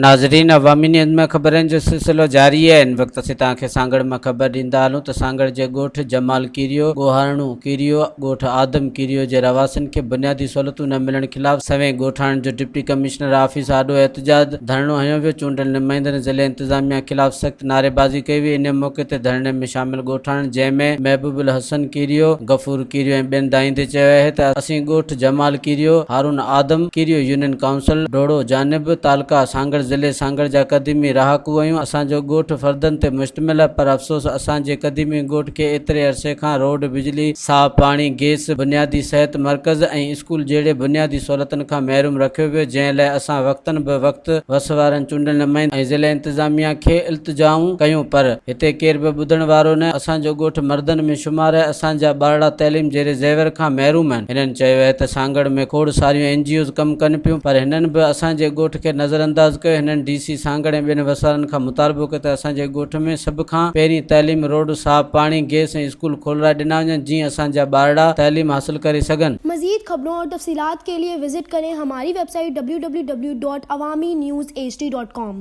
ناظرين عوامي نيوز ۾ خبرن جو سلسلو جاري آهي هن وقت اسين توهان کي سانگهڙ مان خبر ڏيندا هلون ته سانگهڙ جي ڳوٺ جمال ڪيريو، ڳوهارڻو ڪيريو، ڳوٺ آدم ڪيريو جي رهواسين کي بنيادي سهولتون نه ملڻ خلاف سوين ڳوٺاڻن جو ڊپٽي ڪمشنر آفيس آڏو احتجاج ڌرڻو هنيو ويو چونڊيل نمائندن ضلعي انتظاميا خلاف سخت نعريبازي ڪئي وئي انهي موقعي تي ڌرڻي ۾ شامل ڳوٺاڻن جنهن ۾ محبوب الحسن ڪيريو، غفور ڪيريو ۽ ٻين دانهيندي چيو آهي ته اسين ڳوٺ جمال ڪيريو، هارون آدم ڪيريو يونين ڪائونسل ڍوڙو جانب، تعلقه سانگهڙ ضلعي سانگهڙ جا قديمي رهاڪو آهيون. اسان جو ڳوٺ فردن تي مشتمل آهي پر افسوس اسان جي قديمي ڳوٺ کي ايتري عرصي کان روڊ، بجلي، صاف پاڻي، گيس، بنيادي صحت مرڪز ۽ اسڪول جهڙي بنيادي سهولتن کان محروم رکيو ويو جنهن لاء اسان وقتن به وقت وس وارن چونڊيل نمائندن ۽ ضلعي انتظاميا کي التجائون ڪيون پر هتي ڪير به ٻڌڻ وارو نه، اسان جو ڳوٺ مردن ۾ شمار آهي، اسان جا ٻارڙا تعليم جهڙي زيور کان محروم آهن. هنن چيو آهي ته سانگهڙ ۾ کوڙ ساريون اين جي اوز ڪم ڪن پيون پر هنن به اسان جي ڳوٺ کي نظرانداز ڪيو، هنن ڊي سي سانگهڙ ۽ ٻين وسارن کان مطالبو ڪيو ته اسان جي ڳوٺ ۾ سڀ کان پهرين تعليم، روڊ، صاف پاڻي، گيس ۽ اسڪول کولرائي ڏنا وڃن جيئن اسان جا ٻارڙا تعليم حاصل ڪري سگهن. مزيد خبرون اور تفصيلات کے لئے وزٽ ڪرين ھماري web site www.awamiNewsHD.com.